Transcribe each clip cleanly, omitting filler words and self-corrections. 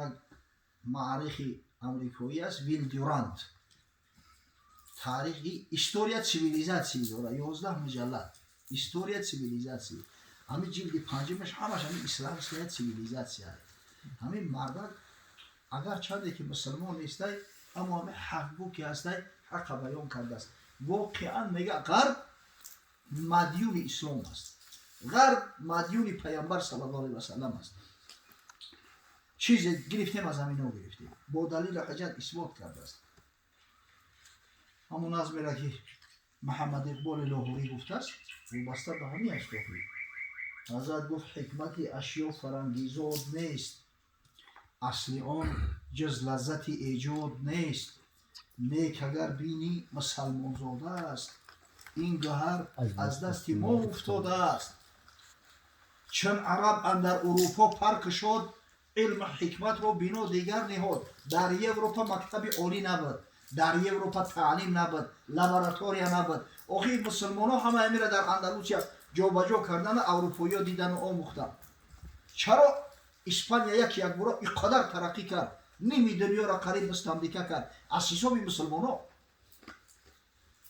Як муаррихи амрикоӣ аст, Вил Дюрант, таърихи «История цивилизации» дора, 11 муҷаллад «История цивилизации». Ҳамин ҷилди панҷумаш ҳамаш ҳамин исламская цивилизация. Ҳамин мардак агар чанде ки мусулмон нестай, аммо ҳамин ҳақгӯ ки ҳастай, ҳаққа баён кардааст. Воқеан мега, ғарб мадюни ислом аст, ғарб мадюни Паямбар саллаллоҳу алайҳи васаллам аст. Чизе гирифтем, аз ҳамино гирифтем, бо далилу ҳуҷҷат исбот кардааст. Ҳамон назмеро ки Муҳаммад Иқболи Лоҳурӣ гуфтааст, вобаста ба ҳамин аст. Охир ҳазрат гуфт: «Ҳикмати ашё фарангизод нест, асли он ҷуз лаззати эҷод нест. Нек агар бинӣ, мусалмонзода аст, ин гӯҳар аз дасти мо уфтодааст. Чун араб андар Урупо пар кушод, илму ҳикматро бино дигар ниҳод». Дар Европа мактаби олӣ набуд, дар Европа таълим набуд, лаборатория набуд. Охир мусулмонҳо ҳама амира дар Андалусия ҷобаҷо кардану аврупоиё дидану омӯхтанд. Чаро Испания як якбора ин қадар тараққӣ кард, ними дунёро қариб мустамлика кард? Аз ҳисоби мусулмонҳо.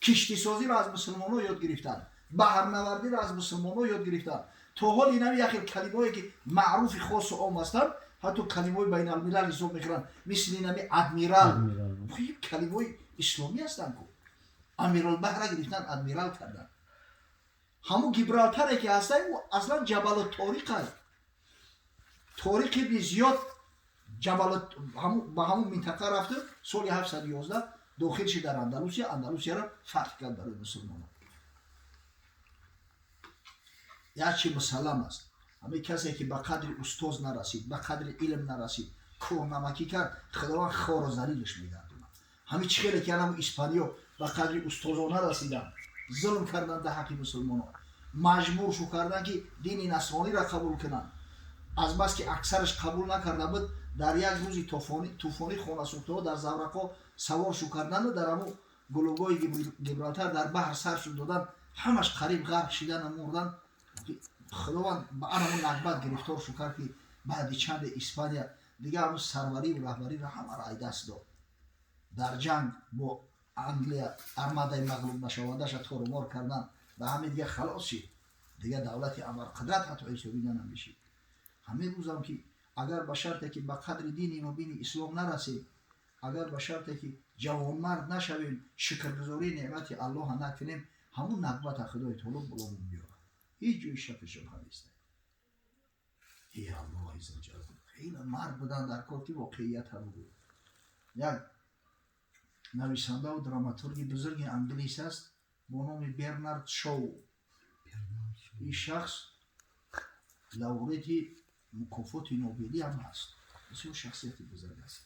Киштисозиро аз мусулмонҳо ёд гирифтанд, баҳрнавардиро аз мусулмонҳо ёд гирифтанд. То ҳол инами яхел калимаое ки маъруфи хосу ом ҳастанд, ҳатто калимаҳои байналмилал ҳисоб мекунанд, мисли инами адмирал, калимаҳои исломӣ ҳастанд ку. Амирулбаҳра гирифтан, адмирал карданд. Ҳамун Гибралтаре ки ҳастай, ӯ аслан Ҷабалу Ториқ аст. Ториқ ибни Зиёд ба ҳамун минтақа рафту соли 711 дохил шид дар Андалусия, Андалусияро фатҳ кард барои мусулмонон. Як чи мусаллам аст: ҳамин касе ки ба қадри устоз нарасид, ба қадри илм нарасид, кӯрнамакӣ кард, Худованд хору залилаш мегардонад. Ҳамин чӣ хеле ки анам испаниё ба қадри устозо нарасиданд, зулм карданд дар ҳаққи мусулмонон, маҷбур шу карданд ки дини насрониро қабул кунанд. Азбаски аксараш қабул накарда буд, дар як рӯзи тӯфонӣ хонасӯхтаҳо дар заврақҳо савор шу карданду дар ҳамун гулугоҳи Гибралтар дар баҳр сар шу додан, ҳамаш қариб ғарқ шидану мурдан. Худованд ба анамун нақбат гирифтор шу кард, ки баъди чанде Испания дигар ҳамун сарвариву раҳбариро ҳамаро ай даст дод. Дар ҷанг бо Англия армадаи мағлуб нашавандаша торумор кардан, ба ҳамин дигар халос шид, дигар давлати абарқудрат ҳатто ҳисобида намешид. Ҳамин рӯзам ки агар ба шарте ки ба қадри дини мубини ислом нарасем, агар ба шарте ки ҷавонмард нашавем, шукргузории неъмати Аллоҳа накунем, ҳамун нақбата Худои таоло боломон биёрад. Ҳеҷ ҷои шаку шубҳа нест. Е Аллоҳ азза, хеле мард будан дар кор, ки воқеиятро бигӯяд. Як нависандаву драматурги бузурги англис аст бо номи Бернард Шоу. Ин шахс лауреати мукофоти Нобелӣ ҳам ҳаст, бисёр шахсияти бузург аст.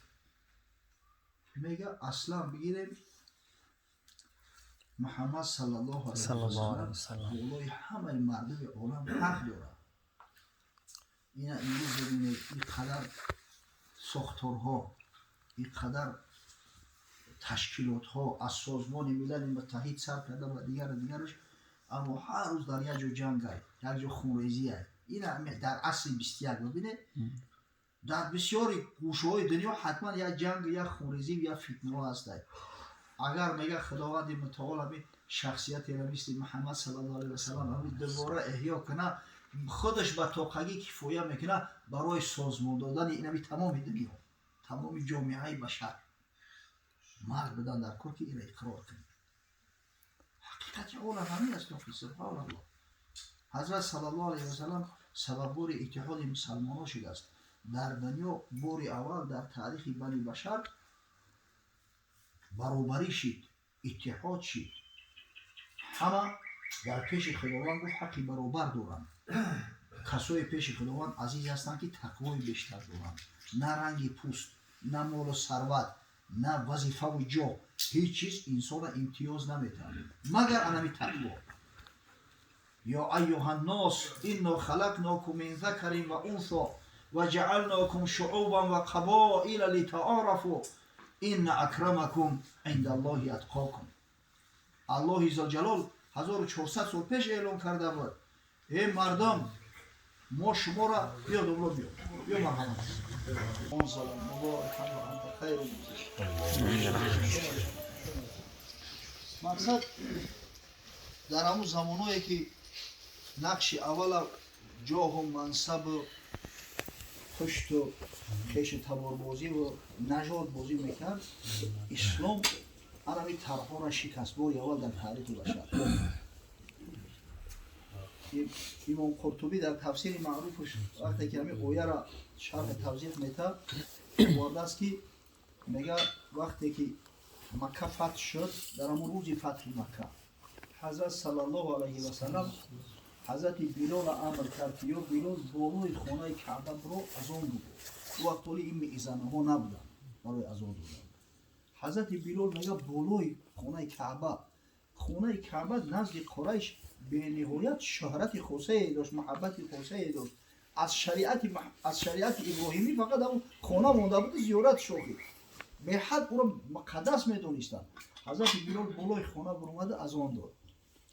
Мега, аслан бигирем, Муҳаммад саллаллоҳу алайҳи васаллам болои ҳамаи мардуми олам ҳақ дорад. Ина имрӯз бибинед, ин қадар сохторҳо, ин қадар ташкилотҳо, аз Созмони Милали Муттаҳид сар карда ба дигару дигараш, аммо ҳар рӯз дар як ҷо ҷангай, як ҷо хунрезиай. Ина дар асри 21 бибинед, дар бисёри гӯшаҳои дунё ҳатман як ҷанг, як хунрезӣ, як фитнаҳо ҳастай. Агар, мега, Худованди мутаол ҳамин шахсиятеро мисли Муҳаммад саллаллоҳу алайҳи васаллам ҳамин дубора эҳё кунад, худаш ба тоқагӣ кифоя мекунад барои созмон додани инами тамоми дунё, тамоми ҷомеаи башар. Мард будан дар кор, ки инро иқрор кунед. Ҳақиқати олам ҳамин аст. Охи, субҳоналлоҳ, ҳазрат саллаллоҳу алайҳи васаллам сабабгори иттиҳоди мусалмонҳо шудааст. Дар дунё бори аввал дар таърихи бани башар баробарӣ шид, иттиҳод шид. Ҳама дар пеши Худованд, гуфт, ҳаққи баробар доранд. Касое пеши Худованд азиз ҳастанд, ки тақвои бештар доранд. На ранги пӯст, на молу сарват, на вазифаву ҷоҳ, ҳеҷ чиз инсонро имтиёз наметаҳад, магар анами тақво. «Ё айюҳа ннос, инно халақнокум мин закарин ва унсо ва ҷаалнокум шуъубан ва қабоила литаорафу, инна акрамакум индаллоҳи атқокум». Аллоҳи зулҷалол 1400 сол пеш эълон карда буд: «Э мардум, Мо шуморо биё, домло, биё, биё, марҳамат. Салом муборакан ва анта хайрул. Мақсад, дар ҳамун замоное ки нақши аввала ҷоҳу мансабу пушту хешу таборбозиву нажодбозӣ мекард, ислом анами тарҳора шикаст, бори аввал дар таърихи башар. Имом Қуртубӣ дар тафсири маъруфаш, вақте ки ҳамин ояра шарҳи тавзеҳ метад, овардааст, ки мега, вақте ки Макка фатҳ шуд, дар ҳамун рӯзи фатҳи Макка ҳазрат саллаллоҳу алайҳи васаллам ҳазрати Билола амр кард, ки ё Билол, болои хонаи Каъба биро, азон бугӯ. Ӯ вақт ҳоли ин меъзанаҳо набуданд барои азон додан. Ҳазрати Билол, мега, болои хонаи Каъба. Хонаи Каъба назди Қурайш бениҳоят шӯҳрати хосае дошт, муҳаббати хосае дошт. Аз шариати Иброҳимӣ фақат ҳамун хона монда буд, зиёрат шохӣ беҳад ӯро муқаддас медонистанд. Ҳазрати Билол болои хона буромада азон дод.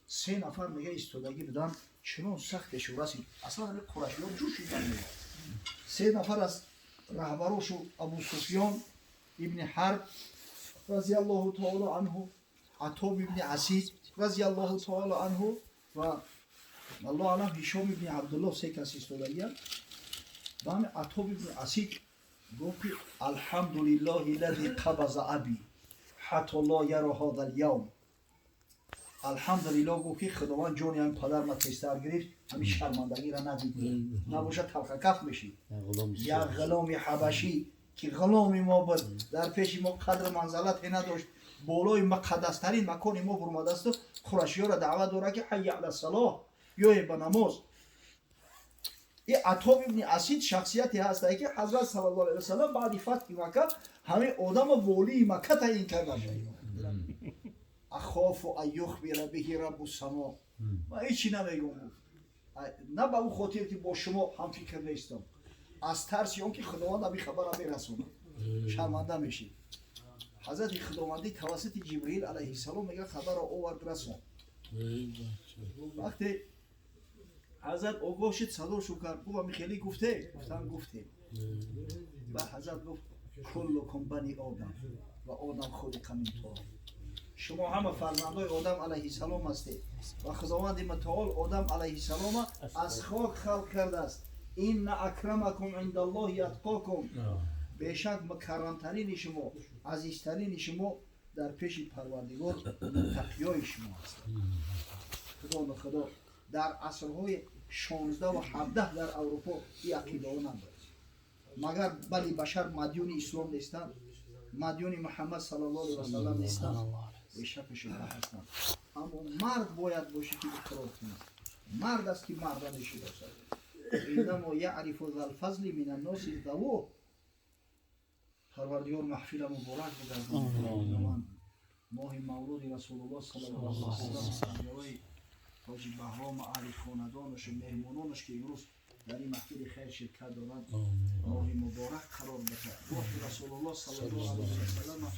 Се нафар, мега, истодагӣ буданд, чунон сахтешу расид, аслан ҳами қурашиҳо ҷӯшидан. Мега, се нафар аз раҳбарошу: Абу Суфён ибни Ҳарб разиаллоҳу таоло анҳу, Атоб ибни Асид разиаллоҳу таоло анҳу ва, аллоҳ алам, Ҳишом ибни Абдуллоҳ. Се кас истодагиянд. Ба ҳами Атоб ибни Асид гуфт, ки алҳамдулиллоҳи лази қабаза аби ҳатто ло яро ҳоза лявм. Алҳамдулиллоҳ, гуфт, ки Худованд ҷони ҳамин падарма тезтар гирифт, ҳамин шармандагиро надид, набошад талхакаф мешид. Як ғуломи ҳабашӣ, ки ғуломи мо буд, дар пеши мо қадру манзалате надошт, болои муқаддастарин макони мо бурмадасту қурашиёро даъват дорад, ки ҳайя ала салоҳ, биёе ба намоз. И Атоб ибни Асид шахсияте ҳастае, ки ҳазрат саллаллоҳу алайҳи васаллам баъди фатҳи Макка ҳамин одама волии Макка таъин карда. Ахофу ан юхбира биҳи раббу само. Ман ҳечи намегум, гуфт, на ба ӯ хотир, ки бо шумо ҳамфикр нестам, аз тарси он ки Худованд ҳамин хабара мерасонад, шарманда мешид. Ҳазрати Худовандӣ тавассути Ҷибриил алайҳиссалом, мега, хабарро овард, расон. Вақте ҳазрат огоҳ шуд, садошу кард, гуфт: ами хеле гуфте? Гуфтан: гуфтем. Ба ҳазрат гуфт: куллукум бани одам ва одам хулиқа мин туроб. Шумо ҳама фарзандои Одам алайҳиссалом ҳастед ва Худованди мутаол Одам алайҳиссалома аз хок халқ кардааст. Инна акрамакум индаллоҳи атқокум. Бешак, мукаррамтарини шумо, азизтарини шумо дар пеши Парвардигор муттақиёи шумо ҳастанд. Худо худо, дар асрҳои 16-ва 17 дар Аврупо ин ақидаҳо набуд. Магар бали башар мадюни ислом нестанд, мадюни Муҳаммад саллаллоҳу алайҳи васаллам нестанд? Бешаку шубҳа ҳастанд. Аммо мард бояд бошӣ, ки иқрор кунад. Мард аст, ки марда мешиносад. Иннамо яърифу залфазли минанноси завуҳ. Парвардигор маҳфила муборак бигардонад. Моҳи мавлуди Расулуллоҳ саллаллоҳу алайҳи васаллам барои ҳоҷи Баҳрому аҳли хонадонашу меҳмононаш, ки имрӯз дар ин маҳфили хайр ширкат доранд, моҳи муборак қарор диҳад. Рӯҳи Расулуллоҳ саллаллоҳу алайҳи васаллам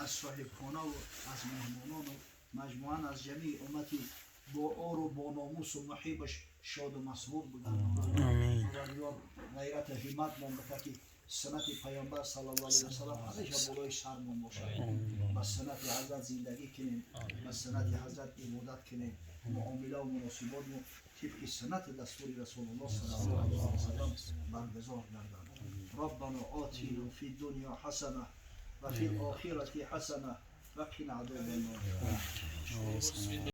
аз соҳибхонаву аз меҳмонону маҷмӯан аз ҷамии уммати бо ору бо номусу муҳибаш шоду масрур бигардонад. Парвардигор ғайрату ҳимматмон бикар, ки суннати Паёмбар саллаллоҳу алайҳи васаллам ҳамеша болои сармон бошад. Ба суннати ҳазрат зиндагӣ кунем, ба суннати ҳазрат ибодат кунем, муомилаву муносиботмо тибқи суннати дастури Расулуллоҳ саллаллоҳу алайҳи васаллам баргузор гардад. ربنا آتنا في الدنيا حسنة وفي الآخرة حسنة وقنا عذاب النار.